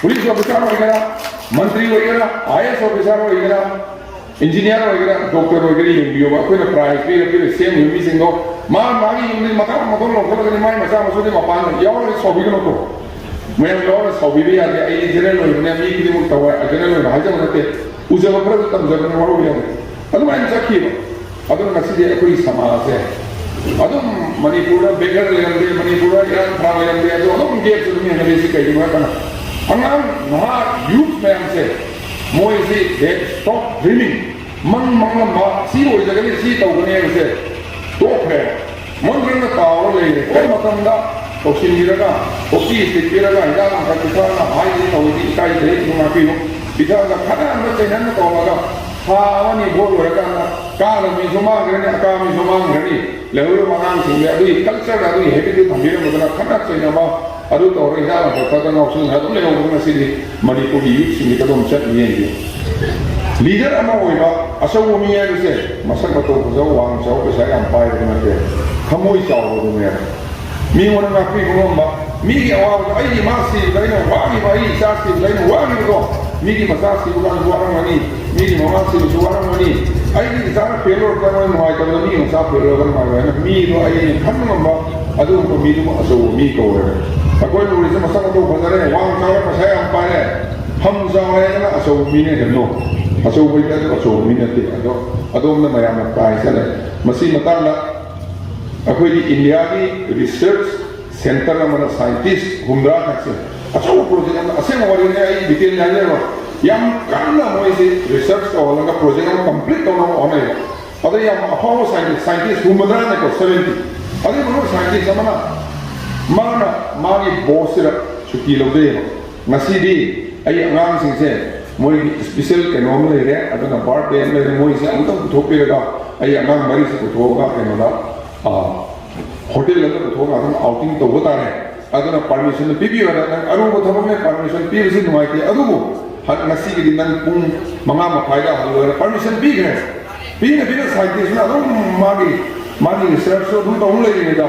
ꯄꯨꯂꯤꯁ ꯑꯣꯐꯤꯁꯥꯔ ꯑꯣꯏꯒꯦꯔꯥ, ꯃꯟꯇ꯭ꯔꯤ ꯑꯣꯏꯒꯦꯔꯥ, ꯑꯥꯏ ꯑꯦꯁ ꯑꯣꯐꯤꯁꯥꯔ ꯑꯣꯏꯒꯦꯔꯥ, ꯏꯟꯖꯤꯅꯤꯌꯥꯔ ꯑꯣꯏꯒꯦꯔꯥ, ꯗꯣꯛꯇꯔ ꯑꯣꯏꯒꯦꯔꯥ, ꯌꯦꯡꯕꯤꯌꯣꯕ꯫ ꯑꯩꯈꯣꯏꯅ ꯄ꯭ꯔꯥꯏꯖ ꯄꯤꯔ ꯄꯤꯔ ꯁꯦꯝꯃꯤꯕ ꯃꯤꯁꯤꯡꯗꯣ ꯃꯥ ꯃꯥꯒꯤ ꯌꯨꯝꯗꯒꯤ ꯃꯊꯥ ꯃꯊꯣꯡ ꯂꯧꯈꯠꯂꯒꯅꯤ, ꯃꯥꯒꯤ ꯃꯆꯥ ꯃꯁꯨꯗꯤ ꯃꯄꯥꯟꯗ ꯌꯥꯎꯔꯒ ꯁꯥꯎꯕꯤꯒꯅꯨꯀꯣ꯫ ꯃꯌꯥꯝ ꯌꯥꯎꯔꯒ ꯁꯥꯎꯕꯤꯕ ꯌꯥꯗꯦ꯫ ꯑꯩ ꯖꯦꯅꯔꯦꯜ ꯑꯣꯏꯕꯅꯦ, ꯃꯤ ꯈꯨꯗꯤꯡꯃꯛ ꯇꯧꯋꯦ, ꯖꯦꯅꯔꯦꯜ ꯑꯣꯏꯅ ꯍꯥꯏꯖꯕ ꯅꯠꯇꯦ꯫ ꯎꯖꯕ ꯈꯔꯁꯨ ꯇꯝꯖꯕꯅꯦ, ꯋꯥꯔꯧꯕ ꯌꯥꯗꯦ꯫ ꯑꯗꯨꯃꯥꯏꯅ ꯆꯠꯈꯤꯕ꯫ ꯑꯗꯨꯅ ꯉꯁꯤꯗꯤ ꯑꯩꯈꯣꯏꯒꯤ ꯁꯃꯥꯖꯁꯦ ꯑꯗꯨꯝ ꯃꯅꯤꯄꯨꯔꯗ ꯕꯦꯒꯔ ꯂꯩꯔꯝꯗꯦ, ꯃꯅꯤꯄꯨꯔꯗ ꯏꯔꯥꯡ ꯐꯔꯥꯡ ꯂꯩꯔꯝꯗꯦ, ꯑꯗꯣ ꯑꯗꯨꯝ ꯒꯦꯞꯁꯦ ꯑꯗꯨꯝ ꯍꯦꯟꯒꯠꯂꯛꯏꯁꯤ ꯀꯩꯒꯤꯅꯣ ꯍꯥꯏ ꯀꯥꯟꯗ ꯑꯉꯥꯡ ꯅꯍꯥ ꯌꯨꯠ ꯃꯌꯥꯝꯁꯦ ꯃꯣꯏꯁꯤ they stop dreaming꯫ ꯃꯪ ꯃꯪꯂꯝꯕ ꯁꯤ ꯑꯣꯏꯖꯒꯅꯤ, ꯁꯤ ꯇꯧꯒꯅꯤ ꯍꯥꯏꯕꯁꯦ ꯇꯣꯛꯈ꯭ꯔꯦ꯫ ꯃꯣꯟꯗ꯭ꯔꯪꯅ ꯇꯥꯎꯔ ꯂꯩꯔꯦ꯫ ꯑꯩꯈꯣꯏ ꯃꯇꯝꯗ ꯇꯧꯁꯤꯟꯕꯤꯔꯒ ꯍꯣꯀꯤ ꯏꯁꯇꯤꯛ ꯄꯤꯔꯒ ꯍꯤꯗꯥꯛ ꯂꯥꯡꯊꯛ ꯄꯤꯊꯛꯅ ꯍꯥꯏꯗꯤ ꯇꯧꯔꯗꯤ ꯏꯀꯥꯏꯖꯩ, ꯑꯗꯨꯝ ꯉꯥꯛꯄꯤꯌꯨ꯫ ꯄꯤꯊꯛꯅ ꯈꯠꯅꯍꯟꯕ ꯆꯩꯅꯍꯟꯕ ꯇꯧꯔꯒ ꯊꯥ ꯑꯃꯅꯤ ꯚꯣꯠ ꯂꯣꯏꯔꯀꯥꯟꯗ ꯀꯥꯅꯕ ꯃꯤꯁꯨ ꯃꯥꯡꯈ꯭ꯔꯅꯤ, ꯑꯀꯥꯕ ꯃꯤꯁꯨ ꯃꯥꯡꯈ꯭ꯔꯅꯤ꯫ ꯂꯩꯍꯧꯔꯤꯕ ꯑꯉꯥꯡꯁꯤꯡꯁꯦ ꯑꯗꯨꯒꯤ ꯀꯜꯆꯔꯗ, ꯑꯗꯨꯒꯤ ꯍꯦꯕꯤꯠꯇꯨ ꯊꯝꯕꯤꯔꯝꯕꯗꯨꯅ ꯈꯠꯅ ꯆꯩꯅꯕ ꯑꯗꯨ ꯇꯧꯔꯒ ꯍꯤꯗꯥꯛ ꯂꯥꯡꯊꯛꯇ ꯉꯥꯎꯁꯤꯟꯅ ꯑꯗꯨꯝ ꯂꯩꯍꯧꯕꯗꯨꯅ ꯉꯁꯤꯗꯤ ꯃꯅꯤꯄꯨꯔꯒꯤ ꯌꯨꯠꯁꯤꯡꯁꯤ ꯀꯗꯣꯝ ꯆꯠꯂꯤ ꯌꯦꯡꯕꯤꯌꯨ꯫ ꯂꯤꯗꯔ ꯑꯃ ꯑꯣꯏꯕ ꯑꯆꯧꯕ ꯃꯤ ꯍꯥꯏꯕꯁꯦ ꯃꯁꯛ ꯃꯇꯧ ꯐꯖꯕ, ꯋꯥꯡ ꯆꯥꯎꯕ, ꯄꯩꯁꯥ ꯌꯥꯝ ꯄꯥꯏꯕꯗꯤ ꯅꯠꯇꯦ, ꯊꯃꯣꯏ ꯆꯥꯎꯕꯗꯨꯅꯦꯕ꯫ ꯃꯤꯉꯣꯟꯗ ꯉꯥꯛꯄꯤꯕ ꯉꯝꯕ, ꯃꯤꯒꯤ ꯑꯋꯥꯕꯗ ꯑꯩꯒꯤ ꯏꯃꯥ ꯁꯤꯕꯗ ꯑꯩꯅ ꯋꯥꯈꯤꯕ, ꯑꯩꯒꯤ ꯏꯆꯥ ꯁꯤꯕꯗ ꯑꯩꯅ ꯋꯥꯈꯤꯕꯗꯣ, ꯃꯤꯒꯤ ꯃꯆꯥ ꯁꯤꯕ ꯀꯥꯟꯗ ꯋꯥꯔꯝꯒꯅꯤ, ꯃꯤꯒꯤ ꯃꯃꯥ ꯁꯤꯕꯁꯨ ꯋꯥꯔꯝꯒꯅꯤ, ꯑꯩꯒꯤ ꯏꯆꯥꯅ ꯐꯦꯜ ꯑꯣꯏꯔꯛꯄꯗ ꯃꯣꯏ ꯅꯨꯡꯉꯥꯏꯇꯕꯗ ꯃꯤꯒꯤ ꯃꯆꯥ ꯐꯦꯜ ꯑꯣꯏꯔꯒ ꯅꯨꯡꯉꯥꯏꯔꯣꯏ ꯍꯥꯏꯅ ꯃꯤꯗꯣ ꯑꯩꯅ ꯈꯟꯕ ꯉꯝꯕ ꯑꯗꯨꯒꯨꯝꯕ ꯃꯤꯗꯨꯕꯨ ꯑꯆꯧꯕ ꯃꯤ ꯀꯧꯋꯦꯕ꯫ ꯑꯩꯈꯣꯏ ꯂꯨꯔꯤꯁꯦ ꯃꯁꯛ ꯃꯇꯧ ꯐꯖꯔꯦ, ꯋꯥꯡ ꯆꯥꯎꯔꯦ, ꯄꯩꯁꯥ ꯌꯥꯝ ꯄꯥꯏꯔꯦ, ꯐꯝ ꯆꯥꯎꯔꯦ ꯍꯥꯏꯗꯅ ꯑꯆꯧꯕ ꯃꯤꯅꯦ ꯀꯩꯅꯣ꯫ ꯑꯆꯧꯕ ꯍꯥꯏꯗꯤ ꯑꯆꯧꯕ ꯃꯤ ꯅꯠꯇꯦ꯫ ꯑꯗꯣ ꯑꯗꯣꯝꯗ ꯃꯌꯥꯝꯅ ꯇꯥꯏ ꯆꯠꯂꯦ꯫ ꯃꯁꯤ ꯃꯇꯥꯡꯗ ꯑꯩꯈꯣꯏꯒꯤ ꯏꯟꯗꯤꯌꯥꯒꯤ ꯔꯤꯁꯔꯆ ꯁꯦꯟꯇꯔ ꯑꯃꯅ ꯁꯥꯏꯟꯇꯤꯁ ꯍꯨꯝꯗ꯭ꯔꯥ ꯈꯛꯁꯦ ꯑꯆꯧꯕ ꯄ꯭ꯔꯣꯖꯦꯛ ꯑꯃ, ꯑꯁꯦꯡꯕ ꯋꯥꯔꯤꯅꯦ, ꯑꯩ ꯗꯤꯇꯦꯜ ꯍꯥꯏꯖꯔꯣꯏ꯫ ꯌꯥꯝ ꯀꯟꯅ ꯃꯣꯏꯁꯦ ꯔꯤꯁꯔꯆ ꯇꯧꯍꯜꯂꯒ ꯄ꯭ꯔꯣꯖꯦꯛ ꯑꯃ ꯀꯝꯄ꯭ꯂꯤꯠ ꯇꯧꯅꯕ ꯍꯣꯠꯅꯩ꯫ ꯑꯗ ꯌꯥꯝ ꯑꯐꯥꯎꯕ ꯁꯥꯏꯟꯇꯤꯁ, ꯁꯥꯏꯟꯇꯤꯁ ꯍꯨꯝꯐꯨꯇꯔꯥꯅꯦꯀꯣ, ꯁꯚꯦꯟꯇꯤ꯫ ꯑꯗꯨꯒꯤ ꯃꯅꯨꯡꯗ ꯁꯥꯏꯟꯇꯤꯁ ꯑꯃꯅ ꯃꯥꯅ ꯃꯥꯒꯤ ꯕꯣꯁꯁꯤꯗ ꯁꯨꯇꯤ ꯂꯧꯖꯩꯌꯦꯕ꯫ "ꯉꯁꯤꯗꯤ ꯑꯩ ꯑꯉꯥꯡꯁꯤꯡꯁꯦ ꯃꯣꯏꯒꯤ ꯏꯁꯄꯤꯁꯦꯜ ꯀꯩꯅꯣ ꯑꯃ ꯂꯩꯔꯦ, ꯑꯗꯨꯅ ꯕꯥꯔꯠꯗꯦ ꯑꯃ ꯂꯩꯔꯦ, ꯃꯣꯏꯁꯦ ꯑꯃꯨꯛꯇꯪ ꯄꯨꯊꯣꯛꯄꯤꯔꯒ ꯑꯩ ꯑꯉꯥꯡ ꯃꯔꯤꯁꯦ ꯄꯨꯊꯣꯛꯑꯒ ꯀꯩꯅꯣꯗ, ꯑꯥ, ꯍꯣꯇꯦꯜ ꯑꯃꯗ ꯄꯨꯊꯣꯛꯑꯒ ꯑꯗꯨꯝ ꯑꯥꯎꯇꯤꯡ ꯇꯧꯕ ꯇꯥꯔꯦ꯫ ꯑꯗꯨꯅ ꯄꯥꯔꯃꯤꯁꯟ ꯄꯤꯕꯤꯌꯨ" ꯍꯥꯏꯅ, "ꯅꯪ ꯑꯔꯨꯕ ꯊꯕꯛꯅꯦ, ꯄꯥꯔꯃꯤꯁꯟ ꯄꯤꯕꯁꯤ ꯅꯨꯡꯉꯥꯏꯇꯦ, ꯑꯗꯨꯕꯨ ꯍ-, ꯉꯁꯤꯒꯤꯗꯤ ꯅꯪ ꯄꯨꯡ ꯃꯉꯥ ꯃꯈꯥꯏꯗ ꯍꯜꯂꯣ" ꯍꯥꯏꯅ ꯄꯥꯔꯃꯤꯁꯟ ꯄꯤꯈ꯭ꯔꯦ꯫ ꯄꯤꯅ ꯄꯤꯅ ꯁꯥꯏꯟꯇꯤꯁꯅ ꯑꯗꯨꯝ ꯃꯥꯒꯤ, ꯃꯥꯒꯤ ꯔꯤꯁꯔꯆꯁꯨ ꯑꯗꯨꯝ ꯇꯧ ꯂꯩꯔꯤꯉꯩꯗ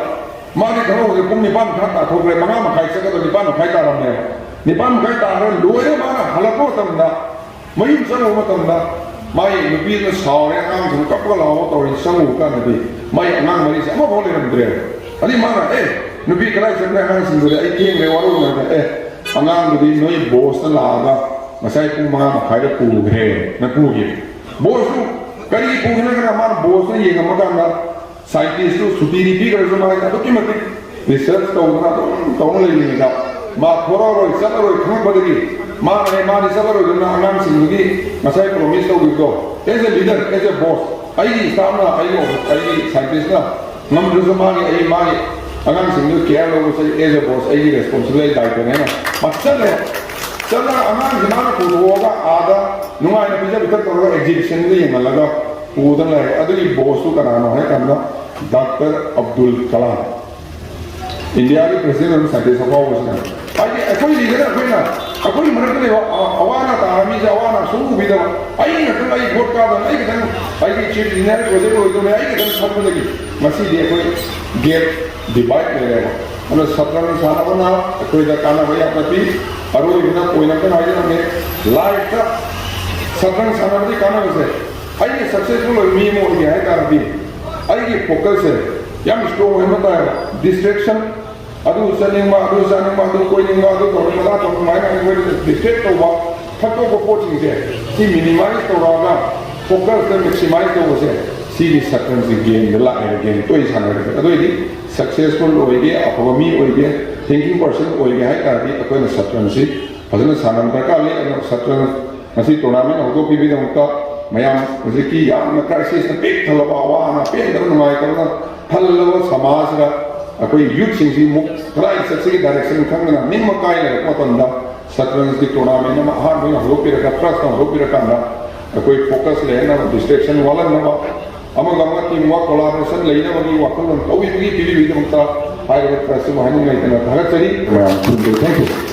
ꯃꯥꯒꯤ ꯊꯕꯛꯁꯦ ꯄꯨꯡ ꯅꯤꯄꯥꯟ ꯃꯈꯥ ꯇꯥꯊꯣꯛꯈ꯭ꯔꯦ, ꯃꯉꯥ ꯃꯈꯥꯏ ꯆꯠꯀꯗꯕ ꯅꯤꯄꯥꯟ ꯃꯈꯥꯏ ꯇꯥꯔꯝꯃꯦꯕ꯫ ꯅꯤꯄꯥꯟ ꯃꯈꯥꯏ ꯇꯥꯈ꯭ꯔꯦ, ꯂꯣꯏꯔꯦ꯫ ꯃꯥꯅ ꯍꯜꯂꯛꯄ ꯃꯇꯝꯗ, ꯃꯌꯨꯝ ꯆꯠꯂꯨꯕ ꯃꯇꯝꯗ, ꯃꯥꯒꯤ ꯅꯨꯄꯤꯗꯨꯅ ꯁꯥꯎꯔꯦ, ꯑꯉꯥꯡꯁꯤꯡ ꯀꯞꯄꯒ ꯂꯥꯎꯕ ꯇꯧꯔꯤ, ꯆꯪꯉꯨꯕ ꯀꯥꯟꯗꯗꯤ ꯃꯥꯒꯤ ꯑꯉꯥꯡ ꯃꯔꯤꯁꯦ ꯑꯃꯐꯥꯎ ꯂꯩꯔꯝꯗ꯭ꯔꯦ꯫ ꯑꯗꯩ ꯃꯥꯅ, "ꯑꯦ, ꯅꯨꯄꯤ ꯀꯗꯥꯏ ꯆꯠꯈ꯭ꯔꯦ? ꯑꯉꯥꯡꯁꯤꯡꯗꯨꯗꯤ ꯑꯩ ꯊꯦꯡꯈ꯭ꯔꯦ, ꯋꯥꯔꯧꯅ"꯫ "ꯑꯦ, ꯑꯉꯥꯡꯗꯨꯗꯤ ꯅꯣꯏ ꯕꯣꯁꯅ ꯂꯥꯛꯑꯒ ꯉꯁꯥꯏ ꯄꯨꯡ ꯃꯉꯥ ꯃꯈꯥꯏꯗ ꯄꯨꯈ꯭ꯔꯦ"ꯅ ꯄꯨꯈꯤ꯫ ꯕꯣꯁꯇꯨ ꯀꯔꯤꯒꯤ ꯄꯨꯈꯤꯅꯣ ꯍꯥꯏꯔꯒ ꯃꯥꯅ ꯕꯣꯁꯇꯨ ꯌꯦꯡꯉꯝꯃꯀꯥꯟꯗ ꯁꯥꯏꯟꯇꯤꯁꯇꯨ ꯁꯨꯇꯤꯗꯤ ꯄꯤꯈ꯭ꯔꯁꯨ ꯃꯥꯒꯤ ꯑꯗꯨꯛꯀꯤ ꯃꯇꯤꯛ ꯔꯤꯁꯔꯁ ꯇꯧꯗꯅ ꯑꯗꯨꯝ ꯇꯧꯅ ꯂꯩꯔꯤꯉꯩꯗ ꯃꯥ ꯊꯣꯔꯛꯑꯔꯣꯏ, ꯆꯠꯂꯔꯣꯏ ꯈꯪꯉꯛꯄꯗꯒꯤ ꯃꯥꯅ, "ꯑꯦ, ꯃꯥꯗꯤ ꯆꯠꯂꯔꯣꯏꯗꯅ ꯑꯉꯥꯡꯁꯤꯡꯗꯨꯒꯤ ꯉꯁꯥꯏ ꯄ꯭ꯔꯣꯃꯤꯁ ꯇꯧꯈꯤꯕꯗꯣ, as a leader, as a boss, ꯑꯩꯒꯤ ꯁ꯭ꯇꯥꯐꯅ, ꯑꯩꯒꯤ ꯑꯣꯐꯤꯁ, ꯑꯩꯒꯤ ꯁꯥꯏꯟꯇꯤꯁꯇꯅ ꯉꯝꯗ꯭ꯔꯁꯨ ꯃꯥꯒꯤ, ꯑꯩ, ꯃꯥꯒꯤ ꯑꯉꯥꯡꯁꯤꯡꯗꯨ ꯀꯦꯌꯔ ꯂꯧꯕꯁꯦ ꯑꯦꯖ ꯑꯦ ꯕꯣꯁ ꯑꯩꯒꯤ ꯔꯦꯁꯄꯣꯟꯁꯤꯕꯤꯂꯤꯇꯤ, ꯗꯥꯏꯇꯅꯦ" ꯍꯥꯏꯅ ꯃꯥ ꯆꯠꯂꯦ꯫ ꯆꯠꯂꯒ ꯑꯉꯥꯡꯁꯤ ꯃꯥꯅ ꯄꯨꯊꯣꯛꯑꯒ ꯑꯥꯗ ꯅꯨꯡꯉꯥꯏꯅ ꯄꯤꯖ ꯄꯤꯊꯛ ꯇꯧꯔꯒ ꯑꯦꯛꯖꯤꯕꯤꯁꯟꯗꯨ ꯌꯦꯡꯍꯜꯂꯒ ꯄꯨꯗꯅ ꯂꯩ꯫ ꯑꯗꯨꯒꯤ ꯕꯣꯁꯇꯨ ꯀꯅꯥꯅꯣ ꯍꯥꯏ ꯀꯥꯟꯗ ꯗꯥꯛꯇꯔ ꯑꯕꯗꯨꯜ ꯀꯂꯥꯝ, ꯏꯟꯗꯤꯌꯥꯒꯤ ꯄ꯭ꯔꯦꯁꯤꯗꯦꯟ ꯑꯣꯏꯕ ꯁꯥꯏꯟꯇꯤꯁ ꯑꯐꯥꯎꯕꯁꯤꯅ꯫ ꯍꯥꯏꯗꯤ ꯑꯩꯈꯣꯏ ꯂꯤꯗꯔ ꯑꯩꯈꯣꯏꯅ ꯑꯩꯈꯣꯏꯒꯤ ꯃꯔꯛꯇ ꯂꯩꯕ ꯑ-, ꯑꯋꯥ ꯑꯅꯥ ꯇꯥꯔ ꯃꯤꯁꯦ ꯑꯋꯥ ꯑꯅꯥ ꯁꯨꯝ ꯎꯕꯤꯗꯕ, ꯑꯩ ꯈꯛꯇꯪ, ꯑꯩ ꯚꯣꯠ ꯀꯥꯗꯅ ꯑꯩ ꯈꯛꯇꯪ, ꯑꯩꯒꯤ ꯆꯤꯐ ꯏꯟꯖꯤꯅꯤꯌꯥꯔ ꯄ꯭ꯔꯣꯖꯦꯛ ꯑꯣꯏꯗꯧꯔꯦ, ꯑꯩ ꯈꯛꯇꯪ ꯈꯟꯕꯗꯒꯤ ꯉꯁꯤꯗꯤ ꯑꯩꯈꯣꯏ ꯒꯦꯞ ꯗꯤꯚꯥꯏꯠ ꯂꯩꯔꯦꯕ꯫ ꯑꯗꯨꯅ ꯁꯠꯔꯪ ꯁꯥꯟꯅꯕꯅ ꯑꯩꯈꯣꯏꯗ ꯀꯥꯟꯅꯕ ꯌꯥꯝꯅ ꯄꯤ꯫ ꯑꯔꯣꯏꯕꯗ ꯄꯣꯏꯟ ꯑꯃꯇꯪ ꯍꯥꯏꯖꯔꯝꯒꯦ, ꯂꯥꯏꯐꯇ ꯁꯠꯔꯪ ꯁꯥꯟꯅꯕꯒꯤ ꯀꯥꯟꯅꯕꯁꯦ꯫ ꯑꯩꯒꯤ ꯁꯛꯁꯦꯁꯐꯨꯜ ꯑꯣꯏꯕ ꯃꯤ ꯑꯃ ꯑꯣꯏꯒꯦ ꯍꯥꯏ ꯇꯥꯔꯗꯤ ꯑꯩꯒꯤ ꯐꯣꯀꯁꯁꯦ ꯌꯥꯝ ꯏꯁꯇ꯭ꯔꯣꯡ ꯑꯣꯏꯕ ꯇꯥꯏꯕ꯫ ꯗꯤꯁꯇ꯭ꯔꯦꯛꯁꯟ, ꯑꯗꯨ ꯆꯠꯅꯤꯡꯕ, ꯑꯗꯨ ꯆꯥꯅꯤꯡꯕ, ꯑꯗꯨ ꯀꯣꯏꯅꯤꯡꯕ, ꯑꯗꯨ ꯇꯧꯅꯤꯡꯕ, ꯑꯗꯥ ꯇꯧꯅꯤꯡꯕ ꯍꯥꯏꯅ ꯑꯩꯈꯣꯏꯅ ꯗꯤꯁꯇ꯭ꯔꯦꯛ ꯇꯧꯕ, ꯊꯛꯇꯣꯛꯄ ꯄꯣꯠꯁꯤꯡꯁꯦ ꯁꯤ ꯃꯤꯅꯤꯃꯥꯏꯁ ꯇꯧꯔꯛꯑꯒ ꯐꯣꯀꯁꯇ ꯃꯦꯛꯁꯤꯃꯥꯏꯁ ꯇꯧꯕꯁꯦ, ꯁꯤꯒꯤ ꯁꯠꯔꯪꯁꯤ ꯒꯦꯝꯗ ꯂꯥꯛꯑꯦꯕ, ꯒꯦꯝ ꯇꯣꯏꯅ ꯁꯥꯟꯅꯔꯒꯗꯤ꯫ ꯑꯗꯨꯑꯣꯏꯗꯤ ꯁꯛꯁꯦꯁꯐꯨꯜ ꯑꯣꯏꯒꯦ, ꯑꯐꯕ ꯃꯤ ꯑꯣꯏꯒꯦ, ꯊꯤꯡꯀꯤꯡ ꯄꯔꯁꯟ ꯑꯣꯏꯒꯦ ꯍꯥꯏ ꯇꯥꯔꯗꯤ ꯑꯩꯈꯣꯏꯅ ꯁꯠꯔꯪꯁꯤ ꯐꯖꯅ ꯁꯥꯟꯅꯕ ꯗꯔꯀꯥꯔ ꯂꯩ꯫ ꯑꯗꯨꯅ ꯁꯠꯔꯪ ꯉꯁꯤ ꯇꯣꯔꯅꯥꯃꯦꯟ ꯍꯧꯗꯣꯛꯄꯤꯕꯒꯤꯗꯃꯛꯇ ꯃꯌꯥꯝ ꯍꯧꯖꯤꯛꯀꯤ ꯌꯥꯝꯅ ꯀ꯭ꯔꯥꯏꯁꯤꯁꯅ ꯄꯤꯛ ꯊꯜꯂꯕ, ꯑꯋꯥ ꯑꯅꯥ ꯄꯦꯟꯗꯕ ꯅꯨꯡꯉꯥꯏꯇꯕꯅ ꯊꯜꯂꯕ ꯁꯃꯥꯖꯁꯤꯗ ꯑꯩꯈꯣꯏ ꯌꯨꯠꯁꯤꯡꯁꯤ ꯑꯃꯨꯛ ꯀꯗꯥꯏ ꯆꯠꯁꯤꯒꯦ ꯗꯥꯏꯔꯦꯛꯁꯟ ꯈꯪꯗꯅ ꯅꯤꯡꯕ ꯀꯥꯏ ꯂꯩꯔꯛꯄ ꯃꯇꯝꯗ ꯁꯠꯔꯪꯁꯀꯤ ꯇꯣꯔꯅꯥꯃꯦꯟ ꯑꯃ ꯑꯍꯥꯟꯕ ꯑꯣꯏꯅ ꯍꯧꯗꯣꯛꯄꯤꯔꯒ, ꯇ꯭ꯔꯁꯅ ꯍꯧꯗꯣꯛꯄꯤꯔꯀꯥꯟꯗ ꯑꯩꯈꯣꯏ ꯐꯣꯀꯁ ꯂꯩꯍꯟꯅꯕ, ꯗꯤꯁꯇ꯭ꯔꯦꯛꯁꯟ ꯋꯥꯠꯍꯟꯅꯕ, ꯑꯃꯒ ꯑꯃꯒ ꯇꯤꯝ ꯋꯥꯔꯛ, ꯀꯣꯂꯥꯕꯣꯔꯦꯁꯟ ꯂꯩꯅꯕꯒꯤ ꯋꯥꯈꯜꯂꯣꯟ ꯇꯧꯕꯤꯕꯒꯤ ꯄꯤꯕꯤꯕꯒꯤꯗꯃꯛꯇ ꯍꯥꯏꯔꯤꯕ ꯇ꯭ꯔꯁꯁꯤꯕꯨ ꯍꯥꯏꯅꯤꯡ ꯂꯩꯇꯅ ꯊꯥꯒꯠꯆꯔꯤ꯫ ꯃꯌꯥꯝ ꯈꯨꯔꯨꯝꯖꯔꯤ꯫ Thank you꯫